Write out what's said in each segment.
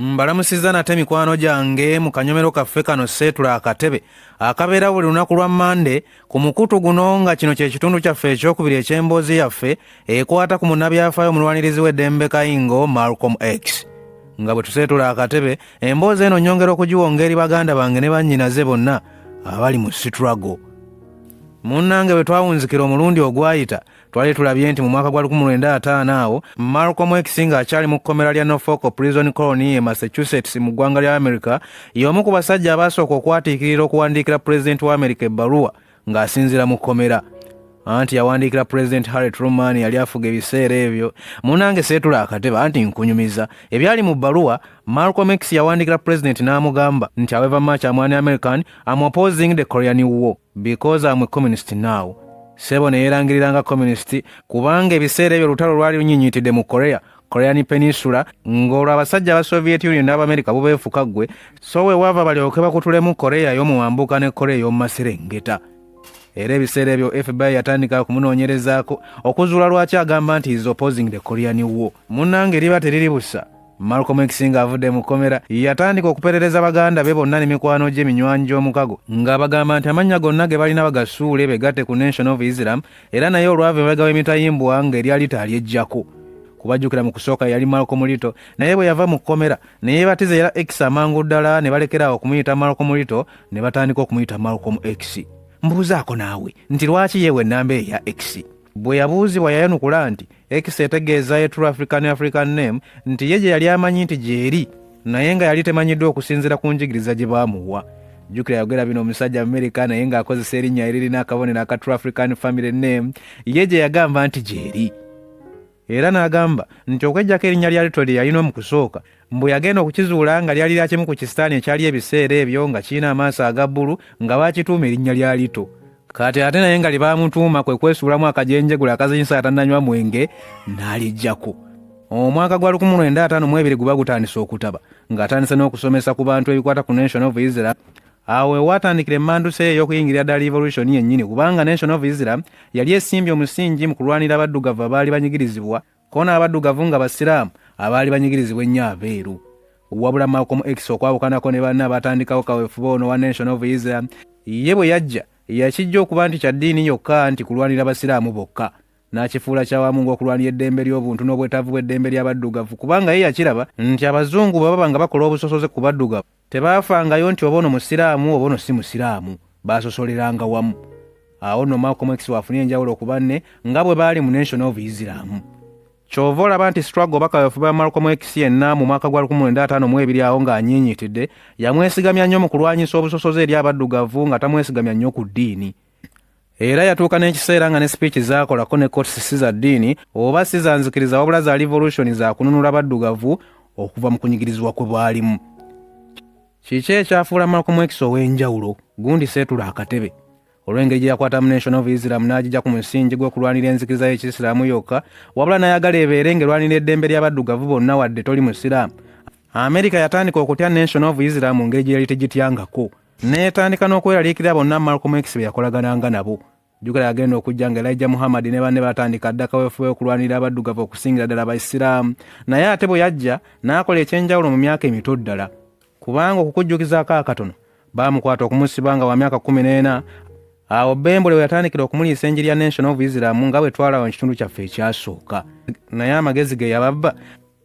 Mbalamusizza nate mikwano gyange mu kanyomero kaffe kano Seetula Akatebe akabeera buli lunaku lwa Mmande ku mukutu guno, nga kino kye kitundu kyaffe ekyokubiri eky'emboozi yaffe ekwata ku munnabyafaayo omulwanirizi w'eddembe Kayingo Malcolm X. Nga bwe tuseetula akatebe, emboozi eno nnyongera okugiwonga eri baganda bange ne bannyinaze bonna abali mu sitrago. Munnange, bwe twawunzikira omulundi ogwayita, twali tulabye nti mu mwaka gwa 1950 awo Malcolm X ng'akyali mu kkomera lya Norfolk Prison Colony e Massachusetts mu ggwanga lya America, y'omu ku basajja abaasooka okwatiikirira okuwandiikira pulezidenti wa America ebbaluwa ng'asinziira mu kkomera. Anti yawandiikira Pulezidenti Harry Truman yali afuga ebiseera ebyo. Munange seetula akatebe, anti nkunyumiza ebyali mu bbaluwa. Malcolm X yawandiikira pulezidenti n'amugamba nti, "However much I'm an American, I'm opposing the Korean War because I'm a communist now." Sebo ne yeerangirira nga communist, kubanga ebiseera ebyo olutalo lwali lunyinyitidde mu Korea, Korean Peninsula, ng'olwo abasajja aba Soviet Union n'Abamerika bubeefuka ggwe. So wewaava balyoke bakutulemu Korea ey'omuwambuka ne Korea ey'omumaserengeta. Era ebiseera ebyo FBI yatandika okumunoonyerezaako okuzuula lwaki agamba nti is opposing the Korean War. Munnange, liba teriri busa, Malcolm X ng'avudde mu kkomera yatandika okuperereza baganda be bonna ne mikwano gye minywanyi gy'omukago, ng'abagamba nti amannya gonna ge balina bagasuule, begatte ku Nation of Islam. Era naye olwava emabega w'emitayimbwa ng'eryali taalyejjako kubajjukira. Mu kusooka yali Malcolm Little, naye bwe yava mu kkomera ne yeebatiza era X amangu ddala ne balekerawo okumuyita Malcolm Little ne batandika okumuyita Malcolm X. Mbuuzaako naawe nti lwaki yeewa ennamba eya X? Bwe yabuuzibwa yayanukula nti X etegeeza a true African name, nti ye gye yali amanyi nti gyeri, naye nga yali temanyiddwa okusinziira ku njigiriza gye baamuwa. Jjukira yogera bino omusajja Amerika, naye ng'akozesa erinnya eririna akabonero aka true African family name ye gye yagamba nti gyeri. Era n'agamba nti okweggyako erinnya lya Little lye yalina mu kusooka, mbu yagenda okukizuula nga lyali lya kimu ku kisitaani ekyali ebiseera ebyo nga kirina amaaso aga bbulu, nga baakituuma erinnya lya Little. Kati ate naye nga lye baamutuuma kwe kwesuulamu akajenjegula akazinyisa atannanywa mwenge n'alijjako. Omwaka gwa 1952 guba gutandise okutaba, ng'atandise n'okusomesa ku bantu ebikwata ku Nation of Islam. Awo wewaatandikira emmanduso eyo ey'okuyingirira ddala revolution yennyini, kubanga Nation of Islam yali esimbye omusingi mu kulwanira abaddugavu abaali banyigirizibwa, ko n'abaddugavu nga basiraamu abaali banyigirizibwa ennyo abeeru. Wabula Malcolm X, okwawukanako ne banne abatandikawo kaweefube ono wa Nation of Islam, ye bwe yajja yakijja okuba nti kya ddiini yokka, nti kulwanira basiraamu bokka, n'akifuula kyawamu ng'okulwanira eddembe ly'obuntu n'obwetaavu bw'eddembe ly'abaddugavu, kubanga ye yakiraba nti abazungu bwe baba nga bakola obusosoze ku baddugavu, tebaafangayo nti oba ono musiraamu oba ono si musiraamu, baasosoleranga wamu. Awo nno Malcolm X wafunye enjawulo ku banne nga bwe baali mu Nation of Islam. Kyova olaba nti struggle oba kaweefube wa Malcolm X yenna mu mwaka gwa 1952 awo ng'anyiinyiitidde, yamwesigamya nnyo mu kulwanyisa obusosoze eri abaddugavu, nga tamwesigamya nnyo ku ddiini. Era yatuuka n'ekiseera nga ne speech zaakolako ne quotes si za ddiini oba si za nzikiriza, wabula za revolution, za kununula baddugavu okuva mu kunyigirizibwa kwe bwalimu. Kiki ekyafuula Malcolm X ow'enjawulo? Gundi seetula akatebe, olw'engeri gye yakwatamu Nation of Islam n'agijja ku musingi gw'okulwanira enzikiriza y'Ekisiraamu yokka, wabula n'ayagala ebeere ng'erwanira eddembe ly'abaddugavu bonna wadde toli musiraamu. Amerika yatandika okutya Nation of Islam mu ngeri gye yali tegityangako, n'etandika n'okweraliikirira bonna Malcolm X be yakolagananga nabo. Jjukira yagenda okujja nga Elijah Muhammad ne banne batandika dda kaweefube okulwanirira abaddugavu, okusingira ddala abaisiraamu. Naye ate bwe yajja n'akola ekyenjawulo mu myaka emito ddala, kubanga okukujjukizaako akatono, baamukwata okumusiba nga wa myaka 14. Awo Bembole we yatandikira okumuliisa enjiri ya Nation of Islam, nga bwe twalawo mu kitundu kyaffe ekyasooka. Naye amagezi ge yababba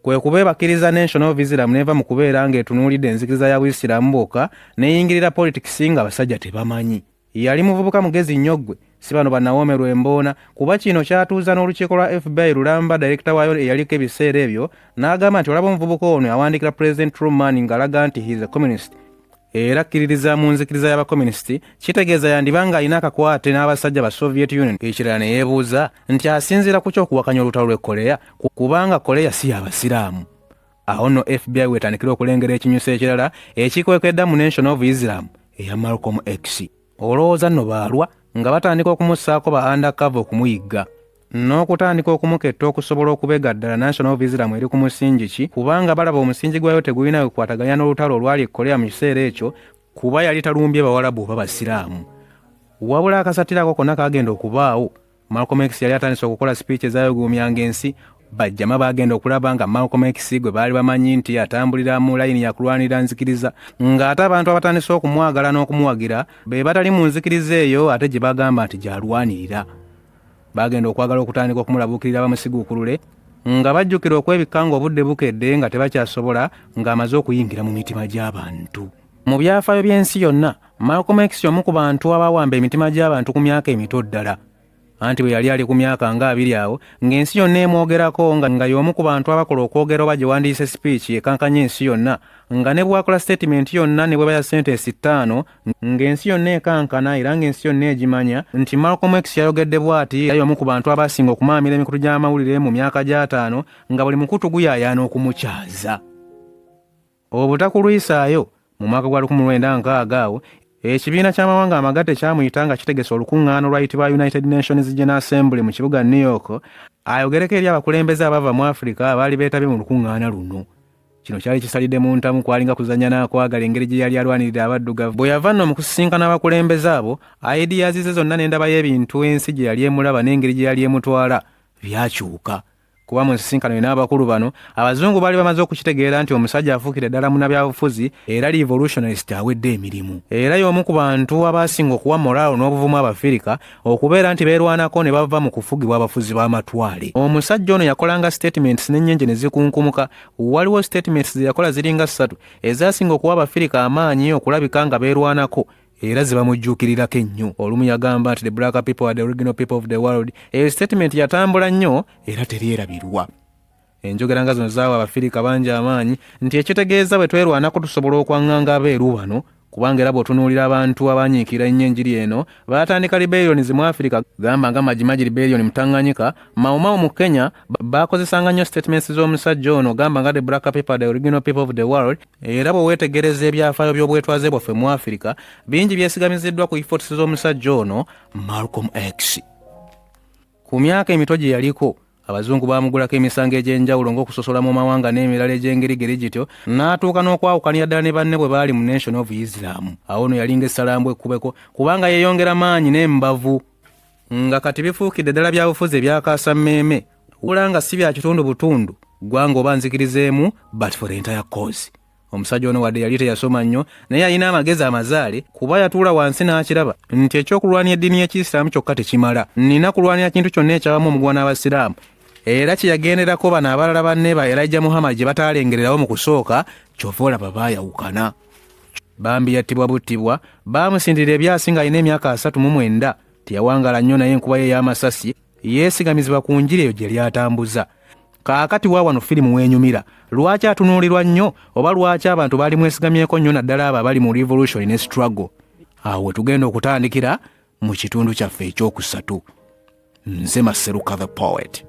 kwe kubeebakiriza Nation of Islam neva mu kubeera ng'etunuulidde enzikiriza ya Buisiraamu bwokka, neyingirira politics nga abasajja tebamanyi. Yali muvubuka mugezi nnyo ggwe, si bano bannawoomerwa emboona, kuba kino kyatuuza n'olukiiko lwa FBI lulamba. Dayirekita waayo eyaliko ebiseera ebyo n'agamba nti, "Olaba omuvubuka ono awandiikira President Truman ng'alaga nti he is a communist era akkiririza mu nzikiriza y'abakomunisiti, kitegeeza yandiba ng'alina akakwate n'abasajja ba Soviet Union." Ekirala ne yeebuuza nti asinziira ku ky'okuwakanya olutalo lw'e Korea, kubanga Korea si y'abasiraamu. Awo nno FBI weetandikira okulengera ekinyuso ekirala ekikwekedda mu Nation of Islam eya Malcolm X. Olowooza nno baalwa nga batandika okumussaako ba undercover okumuyigga n'okutandika okumuketta okusobola okubega ddala Nation of Islam eri ku musingi ki, kubanga balaba omusingi gwayo tegulina wekwataganya n'olutalo olwali e Korea mu kiseera ekyo, kuba yali talumbye bawalabu oba basiraamu. Wabula akasatirako konna kagenda okubaawo, Malcolm X yali atandise okukola speech ezayogumyanga ensi. Bajjama baagenda okulaba nga Malcolm X gwe baali bamanyi nti atambulira mu layini ya kulwanirira nzikiriza, ng'ate abantu abatandise okumwagala n'okumuwagira be batali mu nzikiriza eyo ate gye bagamba nti gy'alwanirira. Baagenda okwagala okutandika okumulabuukirira bamusiguukulule nga bajjukira okwebikka ng'obudde bukedde nga tebakyasobola ng'amaze okuyingira mu mitima gy'abantu. Mu byafaayo by'ensi yonna, Malcolm X y'omu ku bantu abaawamba emitima gy'abantu ku myaka emito ddala. Anti bwe yali ali ku myaka nga 20 awo, ng'ensi yonna emwogerako nga y'omu ku bantu abakola okwogera oba gye wandiise sipiiki ekankanya ensi yonna, nga ne bw'akola sitatimenti yonna ne bw'eba ya sentensi 5, ng'ensi yonna ekankana era ng'ensi yonna egimanya nti Malcolm X yayogedde bw'ati. Era y'omu ku bantu abaasinga okumaamira emikutu gy'amawulire mu myaka gy'ataano, nga buli mukutu guyaayaana okumukyaza. Obutakulwisaayo, mu mwaka gwa 1960 awo, ekibiina ky'amawanga amagatte kyamuyita nga kitegese olukuŋŋaana olwayitibwa United Nations General Assembly mu kibuga New York, ayogereko eri abakulembeze abava mu Afrika abaali beetabye mu lukuŋŋaana luno. Kino kyali kisalidde mu ntamu, kwalinga kuzannya n'akwagala engeri gye yali alwanirira abaddugavu. Bwe yava nno mu kusisinkana abakulembeze abo, ideas ze zonna n'endaba y'ebintu ensi gye yali emulaba n'engeri gye yali emutwala byakyuka. Kuba mu nsisinkano ye n'abakulu bano, abazungu baali bamaze okukitegeera nti omusajja afuukira ddala munnabyabufuzi era revolutionist awedde emirimu. Era y'omu ku bantu abaasinga okuwa morale n'obuvumu Abafirika okubeera nti beerwanako ne bava mu kufugibwa abafuzi b'amatwale. Omusajja ono yakolanga statements n'ennyenje ne zikunkumuka. Waliwo statements ze yakola ziringa 3 ezaasinga okuwa Abafirika amaanyi okulabika nga beerwanako, era ze bamujjuukirirako ennyo. Olumu yagamba nti the black people are the original people of the world. Eyo statement yatambula nnyo era teryerabirwa. Enjogera nga zino zaawa Abafirika bangi amaanyi nti ekitegeeza bwe twerwanako tusobola okwaŋŋanga abeeru bano, kubanga era bw'otunuulira abantu abanyiikira ennyo enjiri eno baatandika rebellions mu Afrika, gamba nga Majimaji rebellion mu Tanganyika, Mau Mau mu Kenya, baakozesanga nnyo statements z'omusajja ono, gamba nga the black people are the original people of the world. Era bwe weetegereza ebyafaayo by'obwetwaze bwaffe mu Afrika, bingi byesigamiziddwa ku efforts z'omusajja ono Malcolm X. Ku myaka emito gye yaliko, abazungu baamugulako emisango egy'enjawulo ng'okusosola mu mawanga n'emirala egy'engeri geri gityo, n'atuuka n'okwawukanira ddala ne banne bwe baali mu Nation of Islam. Awo no yalinga essalambwa ekkubeko, kubanga yeeyongera maanyi n'embavu, nga kati bifuukidde ddala byabufuzi ebyakaasa mmeeme, wula nga si bya kitundu butundu, ggwanga oba nzikirizeemu, but for the entire cause. Omusajja ono wadde yali teyasoma nnyo, naye alina amagezi amazaale, kuba yatuula wansi n'akiraba nti ekyokulwanira eddiini y'Ekiyisiraamu kyokka tekimala, nina kulwanira kintu kyonna ekyabamu omuguwa n'Abasiraamu. Era kye yagenderako bano abalala banne ba Elijah Muhammad gye bataalengererawo mu kusooka, kyova olaba baayawukana. Bambi yattibwa buttibwa, baamusindirira ebyasi ng'alina emyaka 39. Teyawangala nnyo, naye enkuba ye ey'amasasi yeesigamizibwa ku njiri eyo gye lyatambuza. Kaakati wa wano firimu weenyumira lwaki atunuulirwa nnyo, oba lwaki abantu baali mwesigamyeko nnyo, naddala abo abali mu revolution ne struggle. Awo we tugenda okutandikira mu kitundu kyaffe ekyokusatu. Nze Maseruka the Poet.